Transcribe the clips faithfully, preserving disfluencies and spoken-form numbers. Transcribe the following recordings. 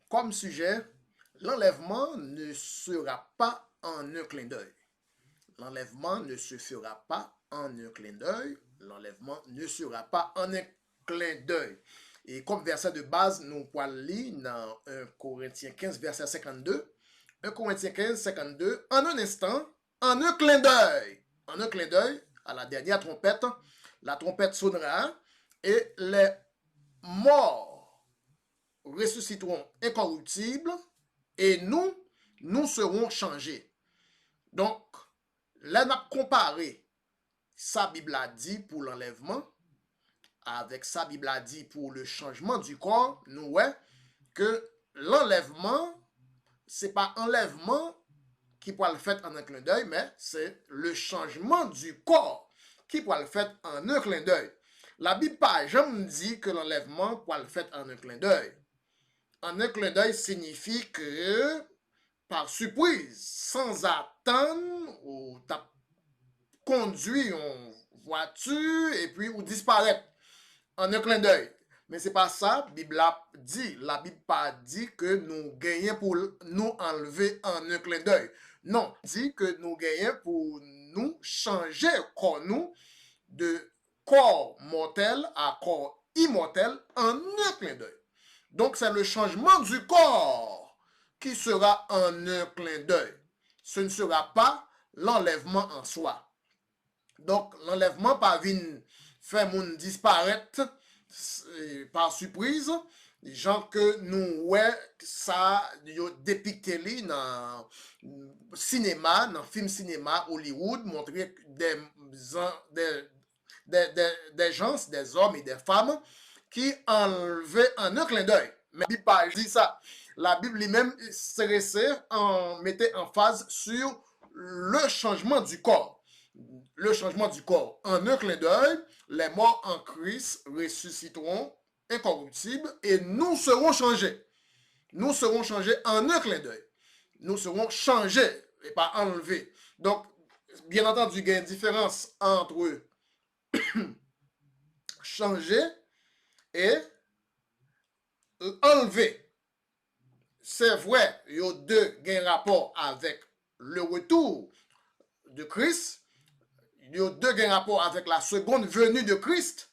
comme sujet, l'enlèvement ne sera pas en un clin d'œil. L'enlèvement ne se fera pas en un clin d'œil. L'enlèvement ne sera pas en un clin d'œil. E kòm vèsè de baz, nou pral li nan un Corinthiens quinze, vèsè cinquante-deux. Un Corinthiens quinze, cinquante-deux. En un instant, en un clin d'œil, en un clin d'œil, à la dernière trompette, la trompette sonnera, et les morts ressusciteront incorruptibles, et nous, nous serons changés. Donk, lè n ap konpare sa Bib la di pou lanlèvman avèk sa Bib la di pou le changement du corps, nou wè ke lanlèvman, se pa anlèvman ki pral fèt en un clin d'œil, men se le changement du corps ki pral fèt en un clin d'œil. Labib pa janm di ke lanlèvman pral fèt en un clin d'œil. En un clin d'œil siyifi ke pa sipriz, sanzatann, ou t ap kondui yon vwati epi ou disparèt en un clin d'œil. Men se pa sa Bib la di. Labib pa di ke nou genyen pou l- nou anlve en un clin d'œil. Non, di ke nou genyen pou nou chanje kò nou de corps mortel à corps immortel en un clin d'œil. Donc, c'est le changement du corps qui sera en un clin d'œil. Ce ne sera pas l'enlèvement en soi. Donk, lanlèvman pa vin fè moun disparèt s- pa sipriz, jan ke nou wè sa yo depikte li nan sinema, nan fim sinema Hollywood, montre de, de, de, de gens, des hommes et des femmes ki anlve en un clin d'œil. Men Bib pa di sa. Labib li menm strese an mete anfaz sur le changement du corps. Le changement du corps. En un clin d'œil, les morts en Christ ressusciteront incorruptibles et nous serons changés. Nous serons changés en un clin d'œil. Nous serons changés et pas enlevés. Donc, bien entendu, il y a une différence entre changer et enlever. Se vre, yo de gen rapò avèk le retour de Christ, yo de gen rapò avèk la seconde venue de Christ.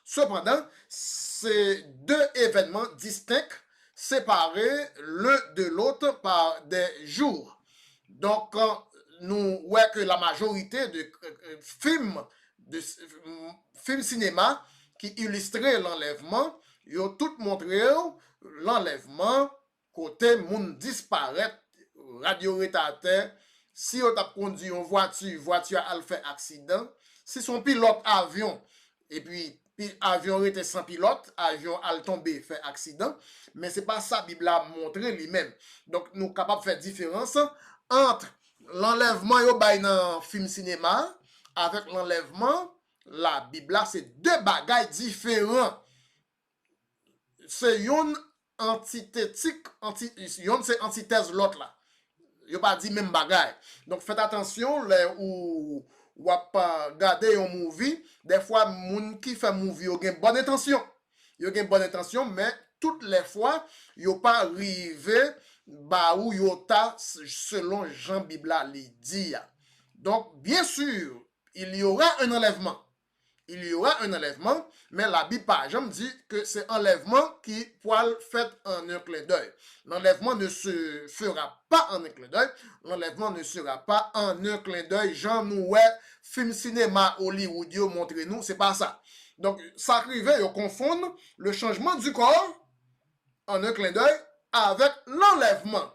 Sepandan, se de evènman distenk, separe l'un de l'autre par des jours. Donk, nou wè ke la majorite de fim, de fim sinema ki ilistre lanlèvman, yo tout montre w lanlèvman kote moun disparèt, rad yo ret atè. Si yo t ap kondui yon vwati, vwati a al fè aksidan. Si se yon pilòt avyon, epi pi- avyon rete san pilòt, avyon al tonbe, fè aksidan. Men se pa sa Bib la montre li menm. Donk, nou kapab fè diferans ant lanlèvman yo bay nan fim sinema avèk lanlèvman Labib la. Se de bagay diferan. Se youn antitetik, anti, youn se antitèz lòt la. Yo pa di menm bagay. Donk, fèt atansyon lè ou w ap gade yon movie. Dèfwa, moun ki fè movie yo gen bòn entansyon. Yo gen bòn entansyon, men tout lè fwa, yo pa rive ba ou yo ta selon jan Bib la li di a. Donk, byen si, il y aura un enlèvement. Il y aura un enlèvement, men Labib pa janm di ke se anlèvman ki pral fèt an un clin d'œil. L'enlèvement ne se fera pas en un clin d'œil. L'enlèvement ne sera pas en un clin d'œil. Jan nou wè fim sinema Hollywood yo montre nou, se pa sa. Donk, sa k rive, yo konfonn le changement du corps en un clin d'œil avec l'enlèvement.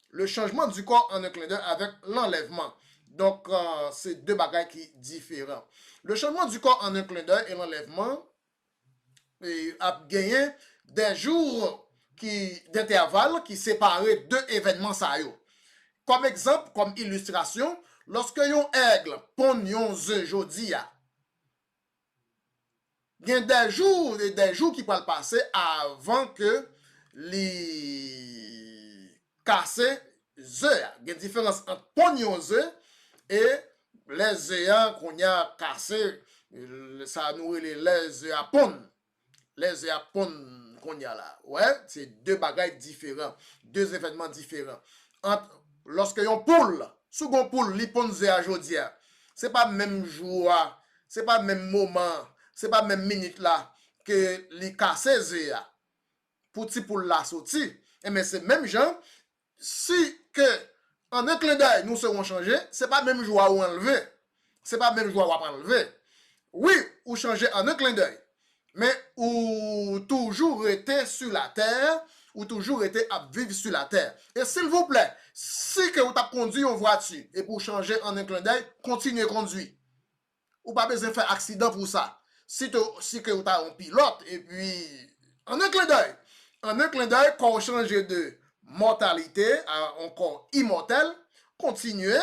Le changement du corps en un clin d'œil avec l'enlèvement. Donk, se de bagay ki diferan. Le changement du corps en un clin d'œil et l'enlèvement ap genyen de jou ki, dentèval ki separe de evènman sa yo. Kòm egzanp, kòm ilistrasyon, lòske yon èg ponn yon ze jodi a, gen de jou e de jou ki pral pase avan ke li kase ze a. Gen diferans ant ponn yon ze e lè ze a kounye a kase, sa nou rele lè ze a ponn. Lè ze a ponn, kounye a la. Wè, se de bagay diferan, de evènman diferan. Ant, lòske yon poul, si w gen yon poul, li ponn ze a jodi a, se pa menm jou a, se pa menm moman an, se pa menm minit la ke li kase ze a pou ti poul la soti. Enben, se menm jan, si ke an en klen dèy nou se yon chanje, se pa menm jou a ou anlve. Se pa menm jou a w ap anlve. Wi, ou chanje an en klen dèy, men ou toujou rete sou latè, ou toujou rete ap viv sou latè. E silvouplè, si ke ou t ap kondwi yon vwati epi ou chanje an en klen dèy, kontinye kondwi. Ou pa bezwen fè aksidan pou sa. Si te, si ke ou ta yon pilòt, epi an en klen dèy, an en klen dèy, kò w chanje de mòtalite a yon kò imòtèl, kontinye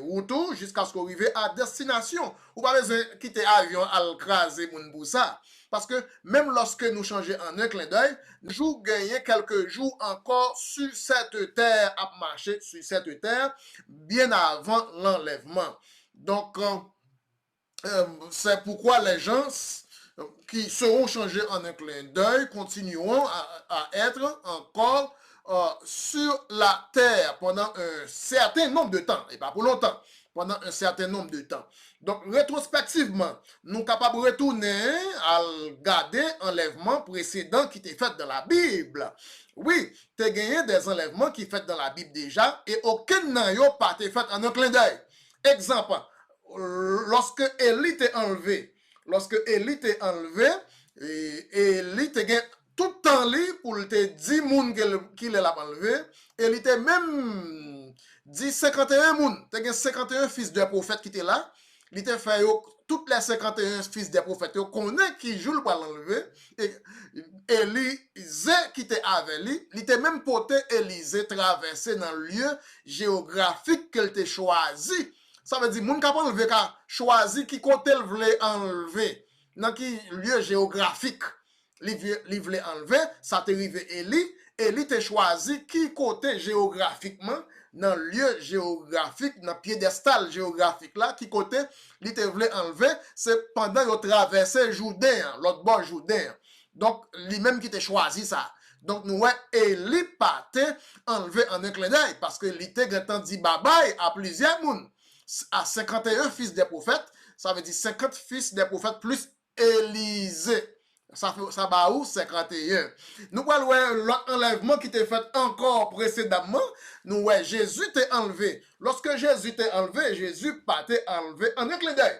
wout ou jiskaske w rive a destinasyon. Ou pa bezwen kite avyon al kraze moun pou sa. Paske menm lòske nou chanje an en klen dèy, nou toujou genyen kèlke jou ankò sou sèt tè, ap mache sou sèt tè, byen avan lanlèvman. Donk, euh, c'est pourquoi les gens s- qui seront changés en un clin d'œil continueront à, à être encore euh, sur la terre pendant un certain nombre de temps, et pas pour longtemps, pendant un certain nombre de temps. Donk, retwospektivman, nou kapab retounen al gade anlèvman presedan ki te fèt dan Labib. Wi, te genyen de anlèvman ki fèt dan Labib deja, e okenn nan yo pa te fèt an en klen dèy. Egzanp, lòske Eli te anlve, lòske Eli te anlve, e, Eli te gen tout tan li pou l te di moun ke l- kilè l ap anlve, e li te menm di senkanteyen moun. Te gen senkanteyen fis de pwofèt ki te la. Li te fè yo, tout lè senkanteyen fis de pwofèt yo konnen ki jou l pral anlve. E Elize ki te avè li, li te menm pote Elize travèse nan lye jewografik ke l te chwazi. Sa vle di, moun k ap anlve ka chwazi ki kote l vle anlve, nan ki lye jewografik li vle, li vle anlve. Sa te rive Eli. Eli te chwazi ki kote jewografikman, nan lye jewografik, nan pyedestal jewografik la, ki kote li te vle anlve, se pandan yo travèse Jouden an, lòt bò Jouden an. Donk, li menm ki te chwazi sa. Donk, nou wè Eli pa te anlve an en klen dèy, paske li te gentan di babay a plizyè moun, a senkanteyen fis de pwofèt, sa vle di senkant fis de pwofèt plis Elize. Sa fè, sa ba ou senkanteyen. Nou pral wè lòt anlèvman ki te fèt ankò presedamman. Nou wè Jezi te anlve. Lòske Jezi te anlve, Jezi pa te anlve an en klen dèy.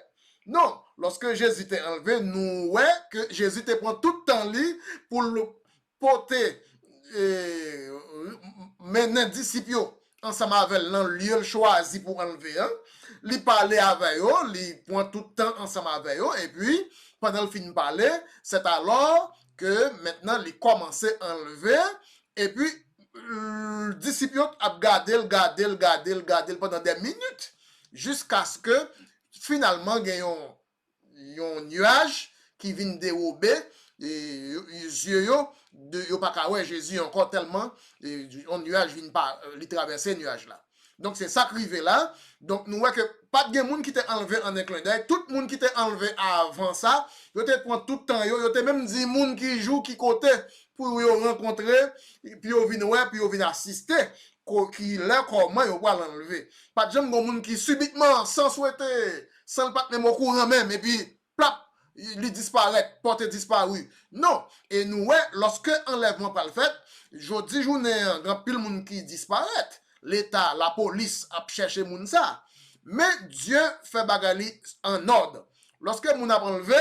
Non, lòske Jezi te anlve, nou wè ke Jezi te pran tout tan li pou l pote, e, mennen disip yo ansanm avè l nan lye l chwazi pou anlve an. Li pale avè yo, li pran tout tan ansanm avè yo, epi pandan l fin pale, c'est alors que maintenant li kòmanse anlve, epi l- disip yo ap gade l, gade l, gade l, gade l pandan de minit, jiskaske finalman gen yon yon nyaj ki vin dewobe e, yo- zye yo, de, yo pa ka wè Jezi ankò tèlman e, yon nyaj vin pa, li travèse nyaj la. Donk, se sa k rive la. Donk, nou wè ke pa t gen moun ki te anlve an en klen dèy. Tout moun ki te anlve avan sa, yo te pran tout tan yo, yo te menm di moun ki jou, ki kote pou yo rankontre, pou yo vin wè, pou yo vin asiste, ko- ki lè, kòman yo pral anlve. Pa t janm gen moun ki sibitman, san swete, san l pa t menm okouran menm, epi plap, li disparèt, pòte dispari. Non. E nou wè, lòske anlèvman pral fèt, jodi jounen an, gen anpil moun ki disparèt. Leta, lapolis ap chèche moun sa. Men Dye fè bagay li an òd. Lòske moun ap anlve,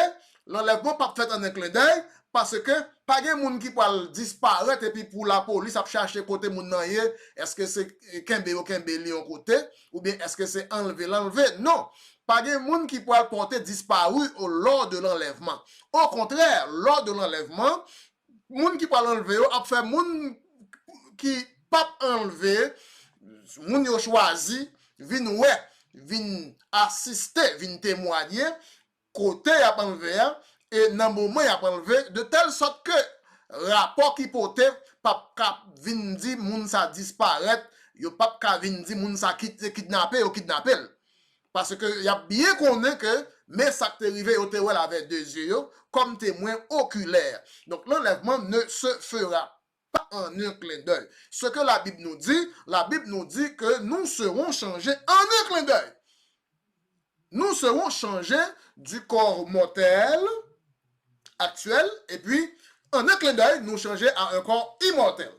lanlèvman p ap fèt an en klen dèy, paske pa gen moun ki pral disparèt epi pou lapolis ap chache kote moun nan ye, èske se kenbe yo kenbe li yon kote, oubyen èske se anlve l anlve. Non. Pa gen moun ki pral pòte dispari lò de lanlèvman. Okontrè, lò de lanlèvman, moun ki pral anlve yo ap fè moun ki p ap anlve, moun yo chwazi, vin wè, vin asiste, vin temwaye kote y ap anlve a, e nan moman y ap anlve, de tèl sòt ke rapò ki pote p ap ka vin di moun sa disparèt, yo p ap ka vin di moun sa kit- kidnape, yo kidnape l. Paske y ap byen konnen ke Men sa k te rive, yo te wè l avèk de zye yo, kòm temwen okilè. Donk, l'enlèvement ne se fera pas en un clin d'œil. Ce que la Bible nous dit, la Bible nous dit que nous serons changés en un clin d'œil. Nous serons changés du corps mortel actuel, et puis, en un clin d'œil, nou chanje a un corps immortel.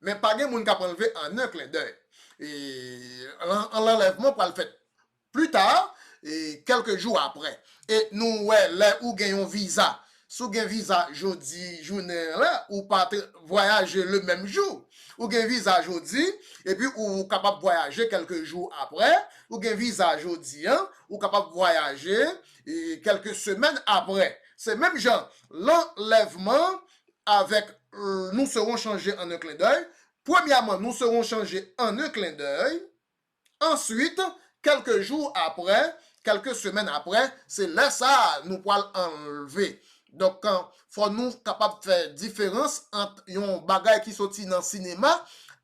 Men pa gen moun k ap anlve en un clin d'œil. E, an, an, l'enlèvement pral fèt pli ta, e, kèlke jou apre. E nou wè, lè ou gen yon viza, si w gen viza jodi jounen an la, ou pa te vwayaje le menm jou. Ou gen viza jodi, epi ou kapab vwayaje kèlke jou apre. Ou gen viza jodi an, ou kapab vwayaje, e, kèlke semèn apre. Se menm jan, l'enlèvement avec, euh, nous serons changés en un clin d'œil. Premyèman, nous serons changés en un clin d'œil. Answit, kèlke jou apre, kèlke semèn apre, se lè sa a nou pral anlve. Donk, fò nou kapab fè diferans ant yon bagay ki soti nan sinema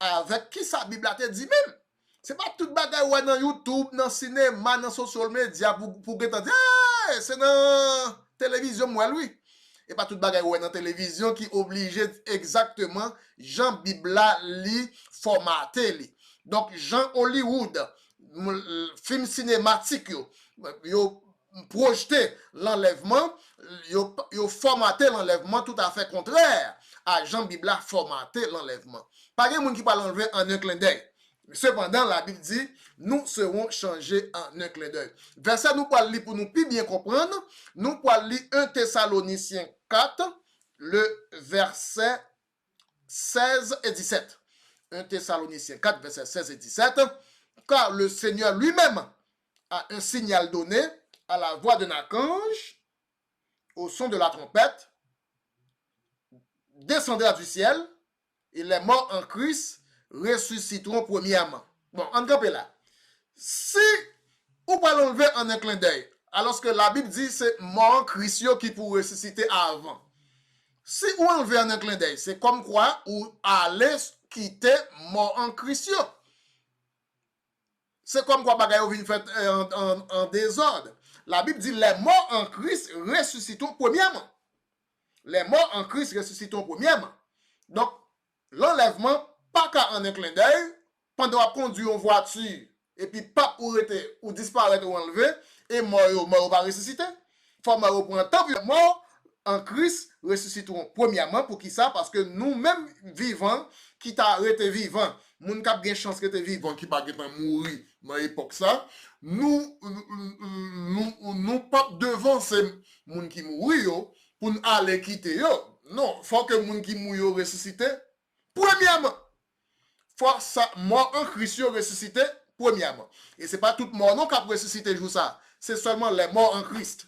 avèk kisa Bib la te di menm. Se pa tout bagay ou wè nan YouTube, nan sinema, nan social media pou, pou gentan di, "Hey, se nan televizyon m wè l wi." E pa tout bagay ou wè nan televizyon ki oblije egzakteman jan Bib la li fòmate li. Donk, jan Hollywood, m, fim sinematik yo, yo pwojte lanlèvman, yo, yo fòmate lanlèvman toutafè kontrè a jan Bib la fòmate lanlèvman. Pa gen moun ki pral anlve en un clin d'œil. Sepandan, Labib di, nous serons changés en un clin d'œil. Vèsè nou pral li pou nou pi byen konprann, nou pral li en Tesalonisyen kat, le vèsè sèz e disèt. En Tesalonisyen kat, vèsè sèz e disèt. Car le Seigneur lui-même a un signal donné à la voix d'un archange, au son de la trompette, descendra du ciel, et les morts en Christ ressusciteront premièrement. Bon, ann kanpe la. Si ou pral anlve en un clin d'œil, alòske Labib di se mò an Kris yo ki pou resisite avan. Si ou anlve en un clin d'œil, se kòmkwa ou ale kite mò an Kris yo. Se kòmkwa bagay yo vin fèt, eh, an, an, an dezòd. Labib di, les morts en Christ ressusciteront premièrement. Les morts en Christ ressusciteront premièrement. Donk, lanlèvman pa ka en un clin d'œil, pandan w ap kondui yon vwati, epi pap ou rete, ou disparèt, ou anlve, e mò yo, mò yo pa resisite. Fò mò yo pran tan pou yo mò, en Christ ressusciteront premièrement. Poukisa? Paske nou menm vivan, ki ta rete vivan, moun k ap gen chans rete vivan, ki pa gentan mouri nan epòk sa, nou, nou, nou p ap devanse moun ki mouri yo pou n ale kite yo. Non, fò ke moun ki mouri yo resisite premyèman. Fò sa, mò an Kris yo resisite premyèman. E se pa tout mò non k ap resisite jou sa. Se sèlman les morts en Christ.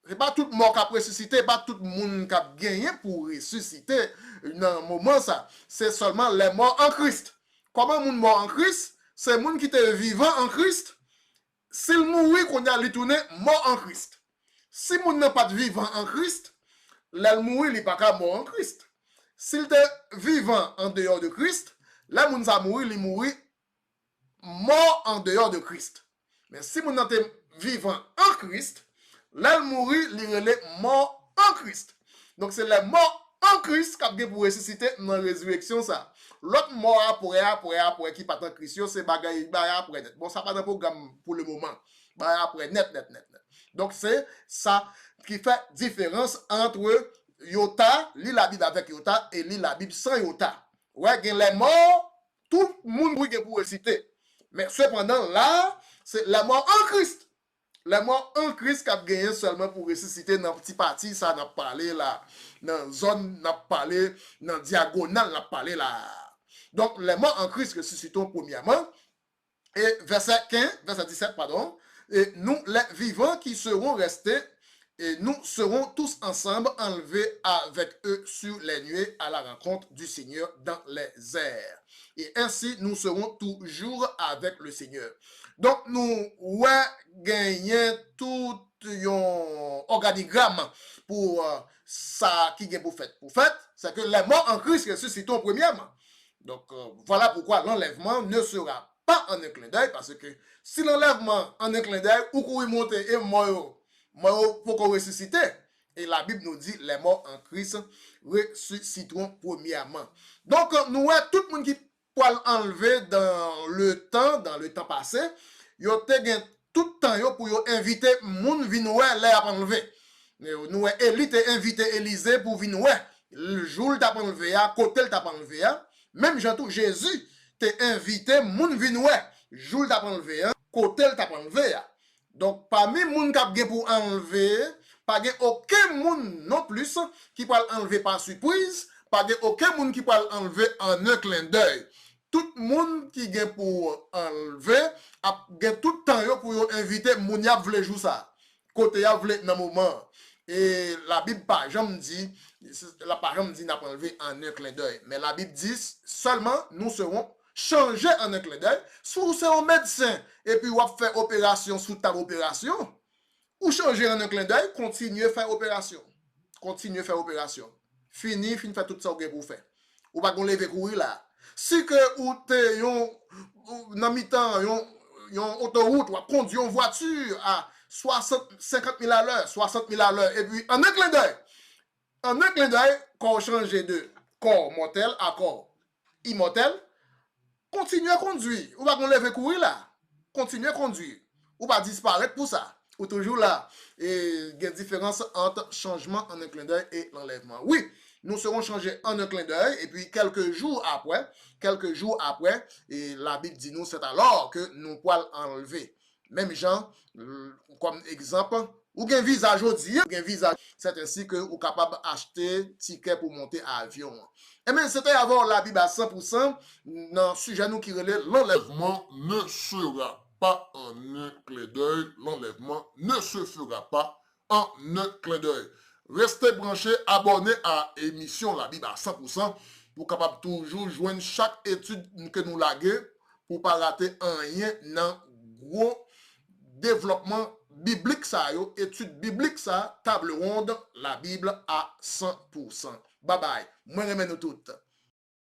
Se pa tout mò k ap resisite, pa tout moun k ap genyen pou resisite nan moman sa. Se sèlman les morts en Christ. Kòman moun mò an Kris? Se moun ki te vivan an Kris. Si l mouri, kounye a li tounen mò an Kris. Si moun nan pa t vivan an Kris, lè l mouri, li pa ka mò an Kris. Si l te vivan an deyò de Kris, lè moun sa mouri, li mouri mò an deyò de Kris. Men si moun nan te vivan an Kris, lè l mouri, li rele mò an Kris. Donk, se les morts en Christ k ap gen pou resisite nan rezireksyon sa. Lòt mò apre, apre, apre ki pa t an Kris yo, se bagay, bagay apre nèt. Bon, sa pa nan pwogram pou le moman. Bagay apre nèt, nèt, nèt, nèt. Donk, se sa ki fè diferans ant yota, li Labib avèk yota, e li Labib san yota. Wè, gen les morts, tout moun wi gen pou resisite. Men sepandan, la, se les morts en Christ. Les morts en Christ k ap genyen sèlman pou resisite nan ti pati sa n ap pale la, nan zòn n ap pale, nan dyagonal n ap pale la. Donk, les morts en Christ ressusciteront premièrement. E vèsè kenz, vèsè disèt, padon. Et nous, les vivants qui serons restés, et nous serons tous ensemble enlevés avec eux sur les nuées à la rencontre du Seigneur dans les airs. Et ainsi, nous serons toujours avec le Seigneur. Donk, nou wè genyen tout yon òganigram pou, euh, sa ki gen pou fèt. Pou fèt, c'est que les morts en Christ ressusciteront premièrement. Donc, euh, voilà pourquoi l'enlèvement ne sera pa an en klen dèy, paske si lanlèvman an en klen dèy, ou kouri monte e mò yo, mò yo poko resisite. E Labib nou di, les morts en Christ ressusciteront premièrement. Donk, nou wè tout moun ki pral anlve dans le temps, dans le temps passé, yo te gen tout tan yo pou yo envite moun vin wè lè y ap anlve. Nou wè Eli te envite Elize pou vin wè jou l t ap anlve a, kote l t ap anlve a. Menm jan tou, Jezi te envite moun vin wè jou l t ap anlve a, kote l t ap anlve a. Donk, pami moun k ap gen pou anlve, pa gen okenn moun non plis ki pral anlve pa sipriz, pa gen okenn moun ki pral anlve an en klen dèy. Tout moun ki gen pou anlve ap gen tout tan yo pou yo envite moun y ap vle jou sa, kote y ap vle nan moman an. E Labib pa janm di, la pa janm di n ap anlve an en klen dèy. Men Labib di sèlman, nous serons changés en un clin d'œil. Si w se yon medsen epi w ap fè operasyon sou tab operasyon, ou chanje en un clin d'œil, kontinye fè operasyon. Kontinye fè operasyon. Fini, fin fè tout sa w gen pou w fè. Ou pa gon leve kouri la. Si ke ou te yon, ou nan mitan yon, yon otowout, w ap kondui yon vwati a swasant, senkant mil alè, swasant mil alè, epi an en clin d'œil, an en clin d'œil, kò w chanje de kò mòtèl a kò imòtèl, kontinye kondui. Ou pa gon leve kouri la. Kontinye kondui. Ou pa disparèt pou sa. Ou toujou la. E gen diferans ant chanjman an en clin d'œil e lanlèvman. Wi, nous serons changés en un clin d'œil, epi kèlke jou apre, kèlke jou apre, e Labib di nou, c'est alors que nou pral anlve. Menm jan, l-, kòm egzanp, ou gen viza jodi a, ou gen viza, c'est ainsi que ou kapab achte tikè pou monte avyon an. Ebyen, se te avè w Labib a san pou san nan sijè nou ki rele lanlèvman. L'enlèvement ne sera pas en un clin d'œil, l'enlèvement ne se fera pas en un clin d'œil. Reste branché, abòne a emisyon Labib a san pou san pou w kapab toujou jwenn chak etid ke nou lage, pou w pa rate anyen nan gwo devlòpman biblik sa yo, etid biblik sa, Table Ronde, La Bible à cent pour cent. Babay, mwen renmen nou tout.